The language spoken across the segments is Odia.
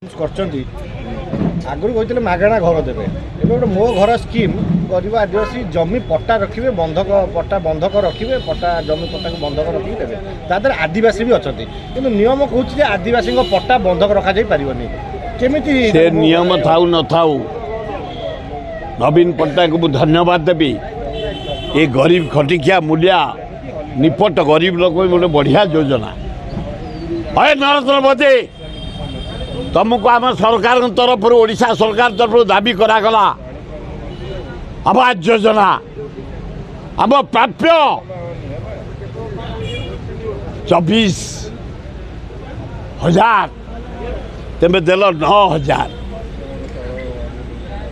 କରିଛନ୍ତି। ଆଗରୁ କହିଥିଲେ ମାଗଣା ଘର ଦେବେ, ଏବେ ଗୋଟେ ମୋ ଘର ସ୍କିମ୍, ଗରିବ ଆଦିବାସୀ ଜମି ପଟ୍ଟା ରଖିବେ, ବନ୍ଧକ ପଟ୍ଟା ବନ୍ଧକ ରଖିବେ, ପଟ୍ଟା ଜମି ପଟ୍ଟାକୁ ବନ୍ଧକ ରଖିକି ଦେବେ। ତା ଦେହରେ ଆଦିବାସୀ ବି ଅଛନ୍ତି, କିନ୍ତୁ ନିୟମ କହୁଛି ଯେ ଆଦିବାସୀଙ୍କ ପଟ୍ଟା ବନ୍ଧକ ରଖାଯାଇ ପାରିବନି। କେମିତି ସେ ନିୟମ ଥାଉ ନଥାଉ, ନବୀନ ପଟ୍ଟନାୟକଙ୍କୁ ମୁଁ ଧନ୍ୟବାଦ ଦେବି। ଏ ଗରିବ ଖଟିଖିଆ ମୂଲିଆ ନିପଟ ଗରିବ ଲୋକ ଗୋଟେ ବଢ଼ିଆ ଯୋଜନା। ହଏ ନରେନ୍ଦ୍ର ମୋଦି, ତୁମକୁ ଆମ ସରକାରଙ୍କ ତରଫରୁ, ଓଡ଼ିଶା ସରକାର ତରଫରୁ ଦାବି କରାଗଲା, ଆବାସ ଯୋଜନା ଆମ ପ୍ରାପ୍ୟ 24,000, ତେବେ ଦେଲ 9,000।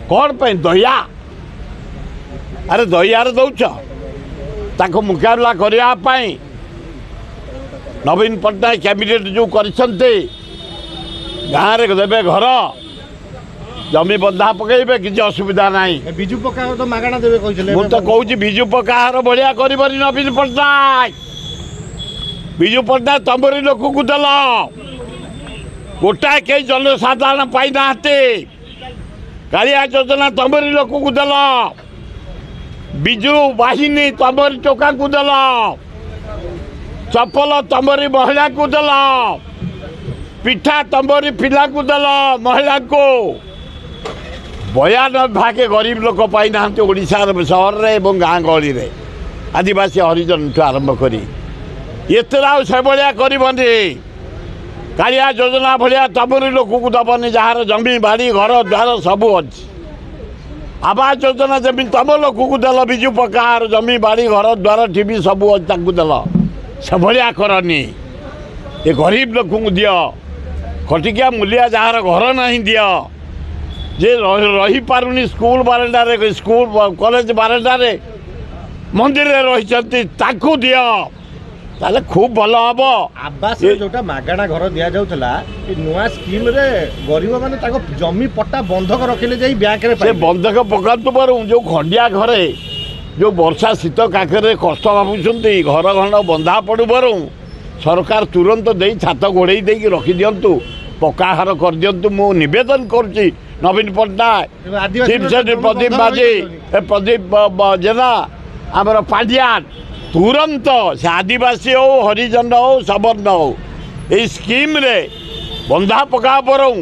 କ'ଣ ପାଇଁ ଦୟା? ଆରେ ଦୟାରେ ଦେଉଛ? ତାକୁ ମୁକାବିଲା କରିବା ପାଇଁ ନବୀନ ପଟ୍ଟନାୟକ କ୍ୟାବିନେଟ୍ ଯେଉଁ କରିଛନ୍ତି, ଗାଁରେ ଦେବେ ଘର, ଜମି ବନ୍ଧା ପକେଇବେ, କିଛି ଅସୁବିଧା ନାହିଁ। ବିଜୁ ପକ୍କା ତ ମାଗଣା ଦେବେ କହିଥିଲେ। ମୁଁ ତ କହୁଛି, ବିଜୁ ପକ୍କା ଘର ଭଳିଆ କରିବନି ନବୀନ ପଟ୍ଟନାୟକ। ବିଜୁ ପଟ୍ଟନାୟକ ତମରି ଲୋକକୁ ଦେଲ, ଗୋଟାଏ କେହି ଜନସାଧାରଣ ପାଇନାହାନ୍ତି। କାଳିଆ ଯୋଜନା ତମରି ଲୋକକୁ ଦେଲ, ବିଜୁ ବାହିନୀ ତମରି ଟୋକାଙ୍କୁ ଦେଲ, ଚପଲ ତମରି ମହିଳାଙ୍କୁ ଦେଲ, ପିଠା ତମରି ପିଲାଙ୍କୁ ଦେଲ, ମହିଳାଙ୍କୁ। 92 ଭାଗେ ଗରିବ ଲୋକ ପାଇନାହାନ୍ତି ଓଡ଼ିଶାର ସହରରେ ଏବଂ ଗାଁ ଗହଳିରେ, ଆଦିବାସୀ ହରିଜନଠୁ ଆରମ୍ଭ କରି। ଏଥିରେ ଆଉ ସେଭଳିଆ କରିବନି। କାଳିଆ ଯୋଜନା ଭଳିଆ ତମରି ଲୋକକୁ ଦେବନି, ଯାହାର ଜମି ବାଡ଼ି ଘର ଦ୍ୱାର ସବୁ ଅଛି। ଆବାସ ଯୋଜନା ଯେମିତି ତମ ଲୋକକୁ ଦେଲ, ବିଜୁ ପକ୍କାର ଜମି ବାଡ଼ି ଘର ଦ୍ୱାର ଟିଭି ସବୁ ଅଛି ତାଙ୍କୁ ଦେଲ, ସେଭଳିଆ କରନି। ଏ ଗରିବ ଲୋକଙ୍କୁ ଦିଅ, ଖଟିକିଆ ମୂଲିଆ ଯାହାର ଘର ନାହିଁ ଦିଅ, ଯେ ରହିପାରୁନି ସ୍କୁଲ ବାରଣ୍ଡାରେ, ସ୍କୁଲ କଲେଜ ବାରଣ୍ଡାରେ, ମନ୍ଦିରରେ ରହିଛନ୍ତି, ତାଙ୍କୁ ଦିଅ, ତାହେଲେ ଖୁବ୍ ଭଲ ହବ। ଆବାସରେ ଯୋଉଟା ମାଗଣା ଘର ଦିଆଯାଉଥିଲା, ଏ ନୂଆ ସ୍କିମ୍ରେ ଗରିବ ମାନେ ତାଙ୍କ ଜମି ପଟ୍ଟା ବନ୍ଧକ ରଖିଲେ ଯାଇ ବ୍ୟାଙ୍କରେ ସେ ବନ୍ଧକ ପକାନ୍ତୁ, ବରଂ ଯେଉଁ ଖଣ୍ଡିଆ ଘରେ ଯେଉଁ ବର୍ଷା ଶୀତ କାକରରେ କଷ୍ଟ ଭାବୁଛନ୍ତି, ଘର ଖଣ୍ଡ ବନ୍ଧା ପଡ଼ୁ, ବରଂ ସରକାର ତୁରନ୍ତ ଦେଇ ଛାତ ଘୋଡ଼େଇ ଦେଇକି ରଖିଦିଅନ୍ତୁ, ପକ୍କା ଘର କରିଦିଅନ୍ତୁ। ମୁଁ ନିବେଦନ କରୁଛି ନବୀନ ପଟ୍ଟନାୟକ, ଚିଫ୍ ସେକ୍ରେଟାରୀ ପ୍ରଦୀପ ମାଝୀ, ପ୍ରଦୀପ ଜେନା, ଆମର ପାଣ୍ଡିଆନ, ତୁରନ୍ତ ସେ ଆଦିବାସୀ ହଉ, ହରିଜନ ହଉ, ସବର୍ଣ୍ଣ ହଉ, ଏଇ ସ୍କିମ୍ରେ ବନ୍ଧା ପକା ବରଂ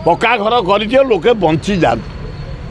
ପକ୍କା ଘର କରିଦିଅ, ଲୋକେ ବଞ୍ଚିଯାଆନ୍ତୁ।